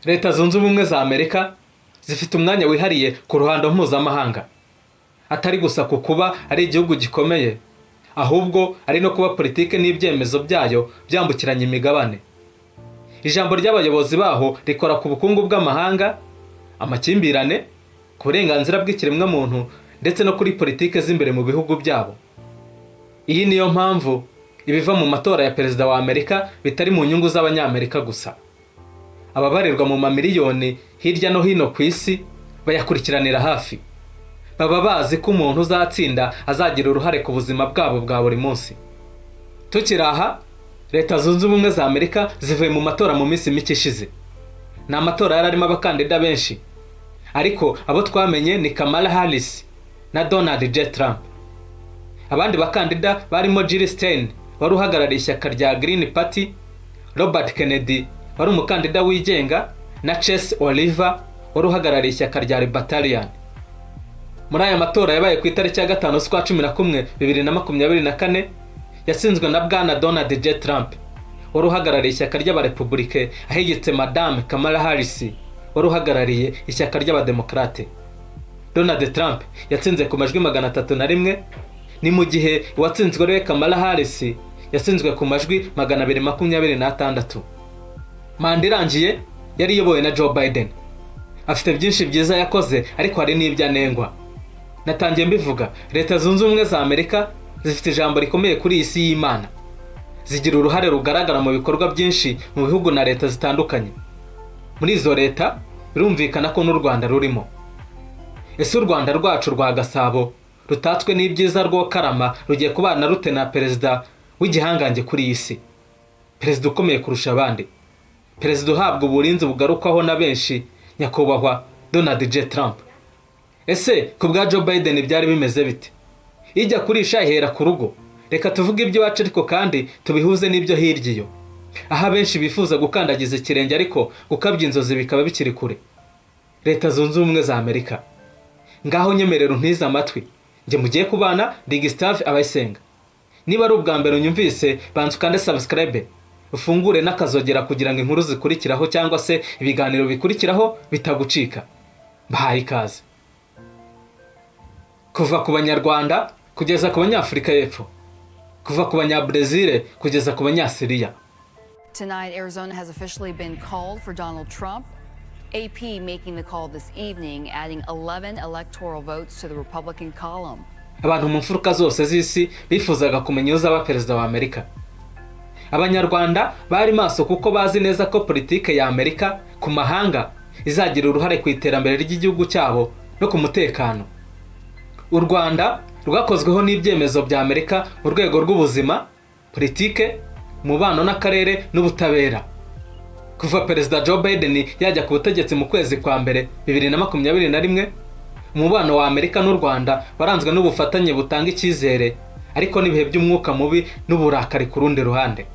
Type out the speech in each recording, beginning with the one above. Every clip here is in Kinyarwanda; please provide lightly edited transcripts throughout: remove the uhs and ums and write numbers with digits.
Leta Zunze Ubumwe za Amerika zifite umwanya wihariye ku ruhando mpuzamahanga, atari gusa ku kuba ari igihugu gikomeye, ahubwo ari no kuba politiki n'ibyemezo byayo byambukiranya imigabane. Ijambo ry'abayobozi baho rikora ku bukungu bw'amahanga, amakimbirane, ku burenganzira bw'ikiremwamuntu ndetse no kuri politiki z'imbere mu bihugu byabo. Iyi niyo mpamvu ibiva mu matora ya perezida wa Amerika bitari mu nyungu z'Abanyamerika gusa. Ababarirwa mu mamiliyoni hirya no hino ku isi bayakurikiranira hafi, baba bazi ko umuntu uzatsinda azagira uruhare ku buzima bwabo bwa buri munsi. Tukiri aha, Leta Zunze Ubumwe za Amerika zivuye mu matora mu minsi mike ishize. Ni amatora yari arimo abakandida benshi, ariko abo twamenye ni Kamala Harris na Donald J Trump. Abandi bakandida barimo Jill Stein wari uhagarariye ishyaka rya Green Party, Robert Kennedy wari umukandida wigenga na Chase Oliver wari uhagarariye ishyaka rya Libertarian. Muri aya matora yabaye ku itariki ya 5 z'ukwa 11 2024, yatsinzwe na Bwana Donald J Trump wari uhagarariye ishyaka ry'Abarepubulike, ahigitse Madame Kamala Harris wari uhagarariye ishyaka ry'Abademokarate. Donald Trump yatsinze ku majwi 301, ni mu gihe uwatsinzwe ariwe Kamala Harris yatsinzwe ku majwi 226. Manda irangiye yari iyobowe na Joe Biden. Afite byinshi byiza yakoze, ariko hari n'ibyo anengwa. Natangiye mbivuga, Leta Zunze Ubumwe za Amerika zifite ijambo rikomeye kuri iyi si y'Imana. Zigira uruhare rugaragara mu bikorwa byinshi mu bihugu na leta zitandukanye. Muri izo leta birumvikana ko n'u Rwanda rurimo. Ese u Rwanda rwacu rwa Gasabo rutatswe n'ibyiza rwokarama rugiye kubana rute na perezida w'igihangange kuri iyi si, perezida ukomeye kurusha abandi, perezida uhabwa uburinzi bugarukwaho na benshi, Nyakubahwa Donald J Trump? Ese ku bwa Joe Biden byari bimeze bite? Ijya kurisha ihera ku rugo. Reka tuvuge iby'iwacu, ariko kandi tubihuze n'ibyo hirya iyo, aho abenshi bifuza gukandagiza ikirenge ariko gukabya inzozi bikaba bikiri kure, Leta Zunze Ubumwe za Amerika. Ngaho nyemerera untize amatwi, njye mugiye kubana ndi Gustave Abayisenga. Niba ari ubwa mbere unyumvise, banza ukande subscribe, ufungure n'akazogera kugira ngo inkuru zikurikiraho cyangwa se ibiganiro bikurikiraho bitagucika. Mbahaye ikaze. Kuva ku Banyarwanda kugeza ku Banyafurika y'Epfo, kuva ku Banyabrezil kugeza ku Banyasiriya. Tonight, Arizona has officially been called for Donald Trump. AP making the call this evening, adding 11 electoral votes to the Republican column. Abantu mu mfuruka zose z'isi bifuzaga kumenya uzaba perezida wa Amerika. Abanyarwanda bari maso kuko bazi neza ko politike ya Amerika ku mahanga izagira uruhare ku iterambere ry'igihugu cyabo no ku mutekano. U Rwanda rwakozweho n'ibyemezo bya Amerika mu rwego rw'ubuzima, politike, umubano n'akarere n'ubutabera. Kuva Perezida Joe Biden yajya ku butegetsi mu kwezi kwa mbere 2021, umubano wa Amerika n'u Rwanda waranzwe n'ubufatanye butanga icyizere, ariko n'ibihe by'umwuka mubi n'uburakari ku rundi ruhande.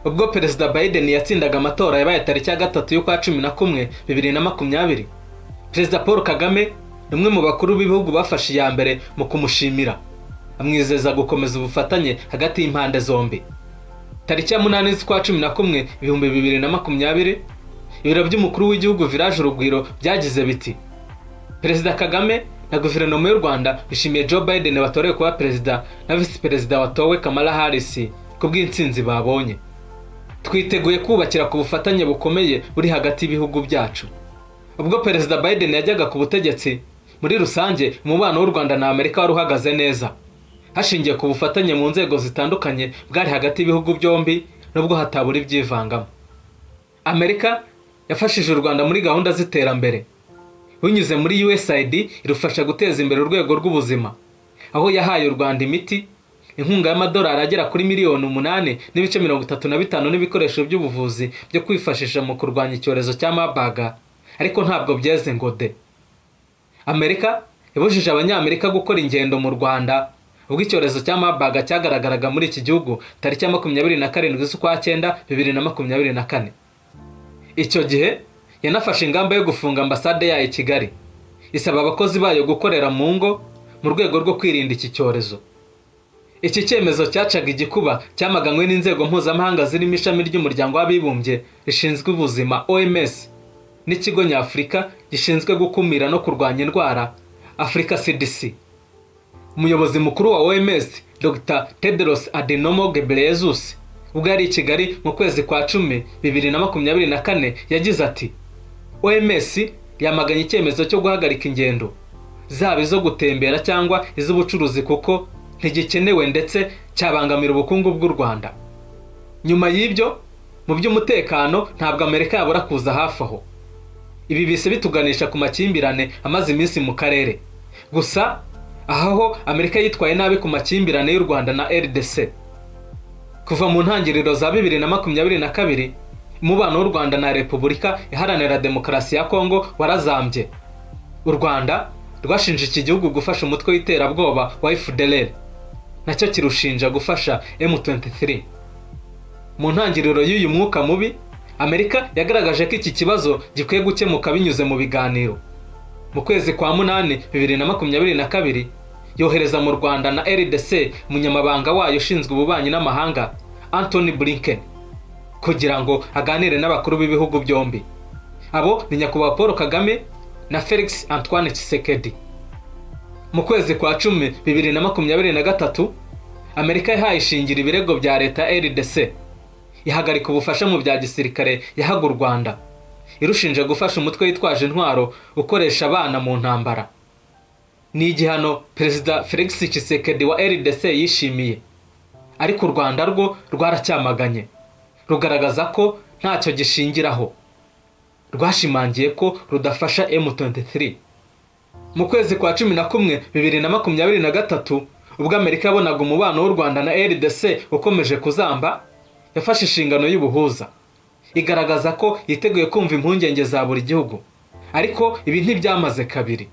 Ubwo Perezida Biden yatsindaga amatora yabaye tariki ya 3 y'ukwa 11 2020, Perezida Paul Kagame ni umwe mu bakuru b'ibihugu bafashe iya mbere mu kumushimira, amwizeza gukomeza ubufatanye hagati y'impande zombi. Tariki ya 8 z'ukwa 11 2020, ibiro by'umukuru w'igihugu, Village Urugwiro, byagize biti: "Perezida Kagame na guverinoma y'u Rwanda bishimiye Joe Biden watorewe kuba perezida na visi perezida watowe Kamala Harris ku bw'intsinzi babonye. Twiteguye kubakira ku bufatanye bukomeye buri hagati y'ibihugu byacu." Ubwo Perezida Biden yajyaga ku butegetsi, muri rusange umubano w'u Rwanda na Amerika wari uhagaze neza, hashingiye ku bufatanye mu nzego zitandukanye bwari hagati y'ibihugu byombi, nubwo hatabura ibyivangamo. Amerika yafashije u Rwanda muri gahunda z'iterambere binyuze muri USAID, irufasha guteza imbere urwego rw'ubuzima, aho yahaye u Rwanda imiti, inkunga y'amadolari agera kuri miliyoni 8.35 n'ibikoresho by'ubuvuzi byo kwifashisha mu kurwanya icyorezo cya Marburg, ariko ntabwo byeze ngo de. Amerika yabujije Abanyamerika gukora ingendo mu Rwanda ubwo icyorezo cya Marburg cyagaragaraga muri iki gihugu tariki ya 27 z'ukwa cyenda 2024. Icyo gihe yanafashe ingamba yo gufunga ambasade yayo i Kigali, isaba abakozi bayo gukorera mu ngo mu rwego rwo kwirinda iki cyorezo. Iki cyemezo cyacaga igikuba cyamaganywe n'inzego mpuzamahanga zirimo ishami ry'Umuryango w'Abibumbye rishinzwe ubuzima, OMS. N'ikigo nyafurika gishinzwe gukumira no kurwanya indwara, Africa CDC. Umuyobozi mukuru wa OMS, Dr Tedros Adhanom Ghebreyesus, ubwo yari i Kigali mu kwezi kwa 10 2024, yagize ati: "OMS yamaganye icyemezo cyo guhagarika ingendo, zaba izo gutembera cyangwa iz'ubucuruzi, kuko ntigikenewe ndetse cyabangamira ubukungu bw'u Rwanda." Nyuma y'ibyo, mu by'umutekano ntabwo Amerika yabura kuza hafi aho. Ibi bise bituganisha ku makimbirane amaze iminsi mu karere. Gusa aha ho Amerika yitwaye nabi ku makimbirane y'u Rwanda na RDC. Kuva mu ntangiriro za 2022, umubano w'u Rwanda na Repubulika Iharanira Demokarasi ya Kongo warazambye. U Rwanda rwashinje iki gihugu gufasha umutwe w'iterabwoba wa FDLR, nacyo kirushinja gufasha M23. Mu ntangiriro y'uyu mwuka mubi, Amerika yagaragaje ko iki kibazo gikwiye gukemuka binyuze mu biganiro. Mu kwezi kwa 8 2022, yohereza mu Rwanda na RDC umunyamabanga wayo ushinzwe ububanyi n'amahanga, Antony Blinken, kugira ngo aganire n'abakuru b'ibihugu byombi. Abo ni Nyakubahwa Paul Kagame na Felix Antoine Tshisekedi. Mu kwezi kwa 10 2023, Amerika yahaye ishingiro ibirego bya leta ya RDC, ihagarika ubufasha mu bya gisirikare yahaga u Rwanda, irushinja gufasha umutwe witwaje intwaro ukoresha abana mu ntambara. Ni igihano Perezida Felix Tshisekedi wa RDC yishimiye, ariko u Rwanda rwo rwaracyamaganye, rugaragaza ko ntacyo gishingiraho. Rwashimangiye ko rudafasha M23. Mu kwezi kwa 11 2023, ubwo Amerika yabonaga umubano w'u Rwanda na RDC ukomeje kuzamba, yafashe inshingano y'ubuhuza, igaragaza ko yiteguye kumva impungenge za buri gihugu. Ariko ibi ntibyamaze kabiri.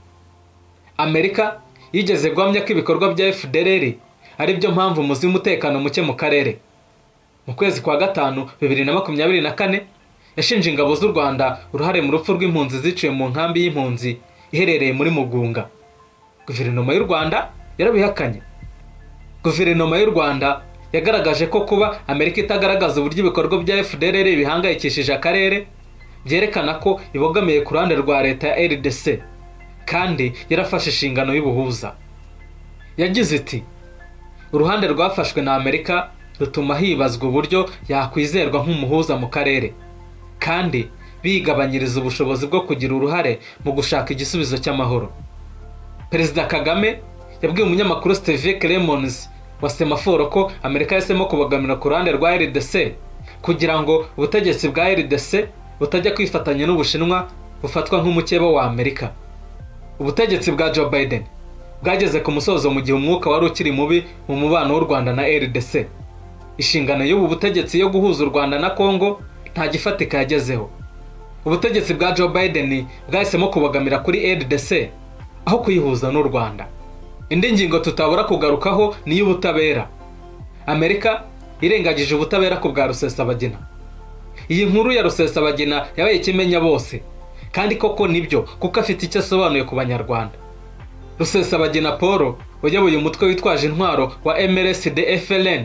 Amerika yigeze guhamya ko ibikorwa bya FDLR ari byo mpamvu muzi umutekano muke mu karere. Mu kwezi kwa 5 2024, yashinje ingabo z'u Rwanda uruhare mu rupfu rw'impunzi ziciwe mu nkambi y'impunzi iherereye muri Mugunga. Guverinoma y'u Rwanda yarabihakanye. Guverinoma y'u Rwanda yagaragaje ko kuba Amerika itagaragaza uburyo ibikorwa bya FDLR bihangayikishije akarere byerekana ko ibogamiye ku ruhande rwa leta ya RDC kandi yarafashe inshingano y'ubuhuza. Yagize iti: "Uruhande rwafashwe na Amerika rutuma hibazwa uburyo yakwizerwa nk'umuhuza mu karere, kandi bigabanyiriza ubushobozi bwo kugira uruhare mu gushaka igisubizo cy'amahoro." Perezida Kagame yabwiye umunyamakuru Steve Clemons wa Semafor ko Amerika yahisemo kubogamira ku ruhande rwa RDC kugira ngo ubutegetsi bwa RDC butajya kwifatanya n'Ubushinwa bufatwa nk'umukeba wa Amerika. Ubutegetsi bwa Joe Biden bwageze ku musozo mu gihe umwuka wari ukiri mubi mu mubano w'u Rwanda na RDC. Inshingano y'ubu butegetsi yo guhuza u Rwanda na Congo nta gifatika yagezeho. Ubutegetsi bwa Joe Biden bwahisemo kubogamira kuri RDC aho kuyihuza n'u Rwanda. Indi ngingo tutabura kugarukaho ni iy'ubutabera. Amerika irengagije ubutabera ku bwa Rusesabagina. Iyi nkuru ya Rusesabagina yabaye ikimenya bose, kandi koko nibyo, kuko afite icyo asobanuye ku Banyarwanda. Rusesabagina Paul, uyoboye umutwe witwaje intwaro wa MRSD FLN,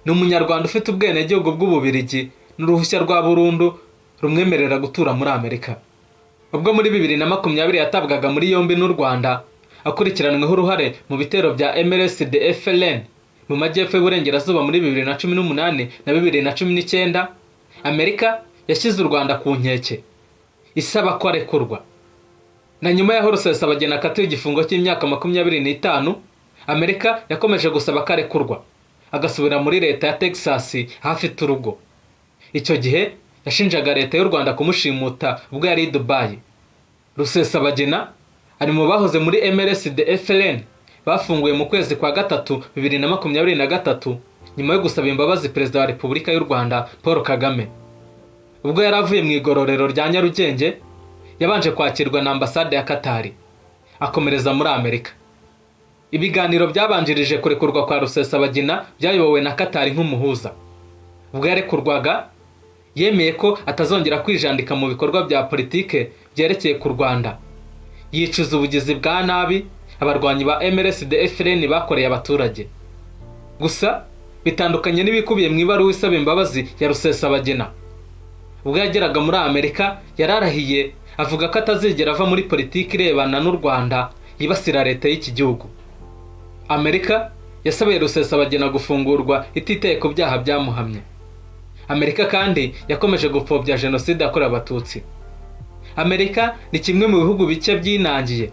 ni Umunyarwanda ufite ubwenegihugu bw'Ububirigi n'uruhushya rwa burundu rumwemerera gutura muri Amerika. Ubwo muri 2020 yatabwaga muri yombi n'u Rwanda akurikiranyweho uruhare mu bitero bya MRSD FLN mu majyepfo y'Uburengerazuba muri 2018 na 2019, Amerika yashyize u Rwanda ku nkeke, isaba ko arekurwa. Na nyuma y'aho Rusesabagina akatiwe igifungo cy'imyaka 25, Amerika yakomeje gusaba ko arekurwa agasubira muri leta ya Texas aho afite urugo. Icyo gihe yashinjaga leta y'u Rwanda kumushimuta ubwo yari i Dubai. Rusesabagina ari mu bahoze muri MRSD FLN bafunguye mu kwezi kwa 3 2023 nyuma yo gusaba imbabazi Perezida wa Repubulika y'u Rwanda, Paul Kagame. Ubwo yari avuye mu igororero rya Nyarugenge, yabanje kwakirwa na ambasade ya Katari, akomereza muri Amerika. Ibiganiro byabanjirije kurekurwa kwa Rusesabagina byayobowe na Katari nk'umuhuza. Ubwo yarekurwaga, yemeye ko atazongera kwijandika mu bikorwa bya politike byerekeye ku Rwanda, yicuza ubugizi bwa nabi abarwanyi ba MRSD FLN bakoreye abaturage. Gusa bitandukanye n'ibikubiye mu ibaruwa isaba imbabazi ya Rusesabagina. Ubwo yageraga muri Amerika, yararahiye avuga ko atazigera ava muri politiki irebana n'u Rwanda yibasira leta y'iki gihugu. Amerika yasabiye Rusesabagina gufungurwa ititaye ku byaha byamuhamye. Amerika kandi yakomeje gupfobya Jenoside yakorewe Abatutsi. Amerika ni kimwe mu bihugu bike byinangiye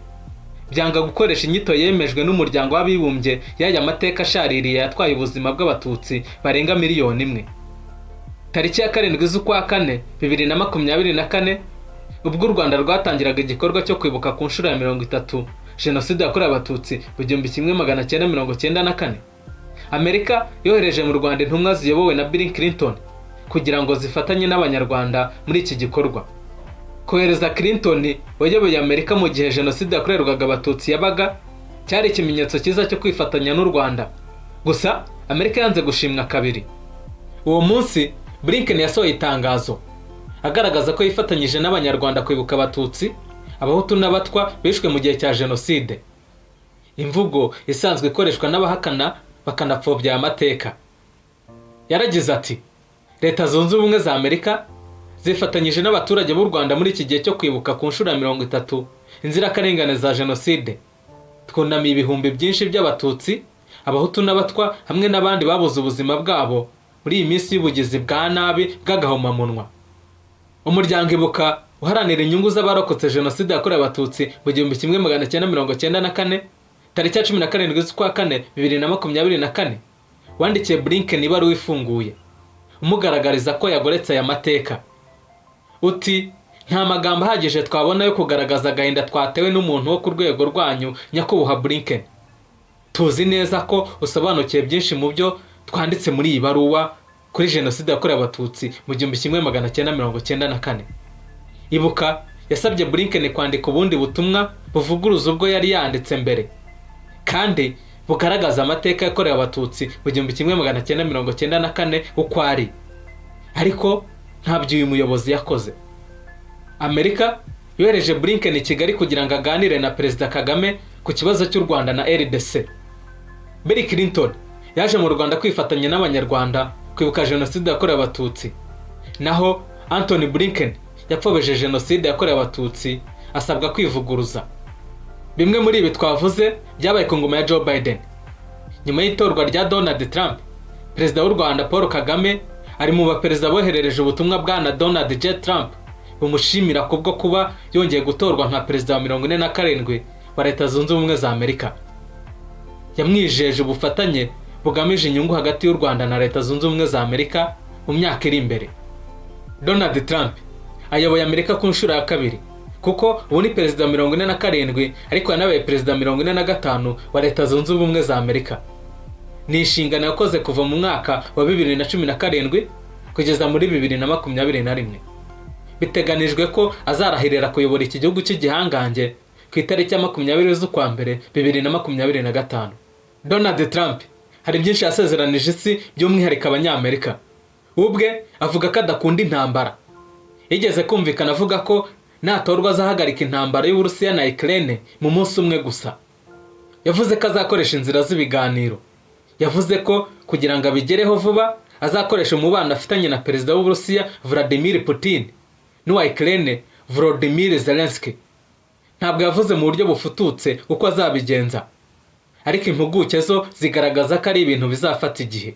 byanga gukoresha inyito yemejwe n'Umuryango w'Abibumbye y'aya mateka ashaririye yatwaye ubuzima bw'Abatutsi barenga 1 miliyoni. Tariki ya 7 z'ukwa kane 2024, ubwo u Rwanda rwatangiraga igikorwa cyo kwibuka ku nshuro ya 30 Jenoside yakorewe Abatutsi mu 1994, Amerika yohereje mu Rwanda intumwa ziyobowe na Bill Clinton kugira ngo zifatanye n'Abanyarwanda muri iki gikorwa. Kohereza Clinton wayoboye Amerika mu gihe Jenoside yakorerwaga Abatutsi yabaga cyari ikimenyetso cyiza cyo kwifatanya n'u Rwanda. Gusa Amerika yanze gushimwa kabiri. Uwo munsi Blinken yasohoye itangazo agaragaza ko yifatanyije n'Abanyarwanda kwibuka Abatutsi, Abahutu n'Abatwa bishwe mu gihe cya Jenoside, imvugo isanzwe ikoreshwa n'abahakana bakanapfobya aya mateka. Yaragize ati: "Leta Zunze Ubumwe za Amerika zifatanyije n'abaturage b'u Rwanda muri iki gihe cyo kwibuka ku nshuro ya 30 inzirakarengane za Jenoside. Twunamiye ibihumbi byinshi by'Abatutsi, Abahutu n'Abatwa hamwe n'abandi babuze ubuzima bwabo muri iyi minsi y'ubugizi bwa nabi bw'agahomamunwa." Umuryango Ibuka uharanira inyungu z'abarokotse Jenoside yakorewe Abatutsi mu 1994, tariki ya 17 z'ukwa kane 2024 wandikiye Blinken ibaruwa ifunguye umugaragariza ko yagoretse aya mateka. Uti: "Nta magambo ahagije twabona yo kugaragaza agahinda twatewe n'umuntu wo ku rwego rwanyu, Nyakubahwa Blinken. Tuzi neza ko usobanukiwe byinshi mu byo twanditse muri iyi baruwa kuri Jenoside yakorewe Abatutsi mu 1994." Ibuka yasabye Blinken kwandika ubundi butumwa buvuguruza ubwo yari yanditse mbere kandi bugaragaza amateka yakorewe Abatutsi mu 1994 uko ari, ariko ntabyo uyu muyobozi yakoze. Amerika yohereje Blinken i Kigali kugira ngo aganire na Perezida Kagame ku kibazo cy'u Rwanda na RDC. Bill Clinton yaje mu Rwanda kwifatanya n'Abanyarwanda kwibuka Jenoside yakorewe Abatutsi, naho Antony Blinken yapfobeje Jenoside yakorewe Abatutsi, asabwa kwivuguruza. Bimwe muri ibi twavuze byabaye ku ngoma ya Joe Biden. Nyuma y'itorwa rya Donald Trump, Perezida w'u Rwanda Paul Kagame ari mu baperezida boherereje ubutumwa bwana Donald J Trump bumushimira kubwo kuba yongeye gutorwa nka perezida wa 47 wa Leta Zunze Ubumwe za Amerika. Yamwijeje ubufatanye bugamije inyungu hagati y'u Rwanda na Leta Zunze Ubumwe za Amerika mu myaka iri imbere. Donald Trump ayoboye Amerika ku nshuro ya kabiri, kuko ubu ni perezida wa 47, ariko yanabaye perezida 45 wa Leta Zunze Ubumwe za Amerika. Ni inshingano yakoze kuva mu mwaka wa 2017 kugeza muri 2021. Biteganijwe ko azarahirira kuyobora iki gihugu cy'igihangange ku itariki ya 20 z'ukwa mbere 2025. Donald Trump hari byinshi yasezeranije isi, by'umwihariko Abanyamerika. Ubwe avuga ko adakunda intambara. Yigeze kumvikana avuga ko natorwa azahagarika intambara y'Uburusiya na Ukraine mu munsi umwe gusa. Yavuze ko azakoresha inzira z'ibiganiro. Yavuze ko kugira ngo abigereho vuba azakoresha umubano afitanye na perezida w'Uburusiya Vladimir Putin n'uwa Ukraine Volodymyr Zelensky. Ntabwo yavuze mu buryo bufututse uko azabigenza, ariko impuguke zo zigaragaza ko ari ibintu bizafata igihe.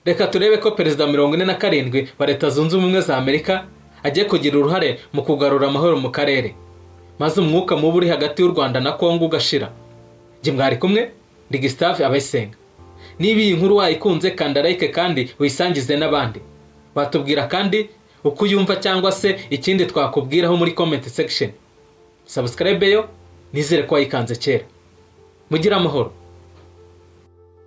Reka turebe ko perezida 47 wa Leta Zunze Ubumwe za Amerika agiye kugira uruhare mu kugarura amahoro mu karere, maze umwuka mubi uri hagati y'u Rwanda na Kongo ugashira. Njye mwari kumwe ndi Gustave Abayisenga. Niba iyi nkuru wayikunze, kanda like kandi uyisangize n'abandi. Watubwira kandi uko uyumva cyangwa se ikindi twakubwiraho muri comment section. Subscribe yo nizere ko wayikanze kera. Mugire amahoro.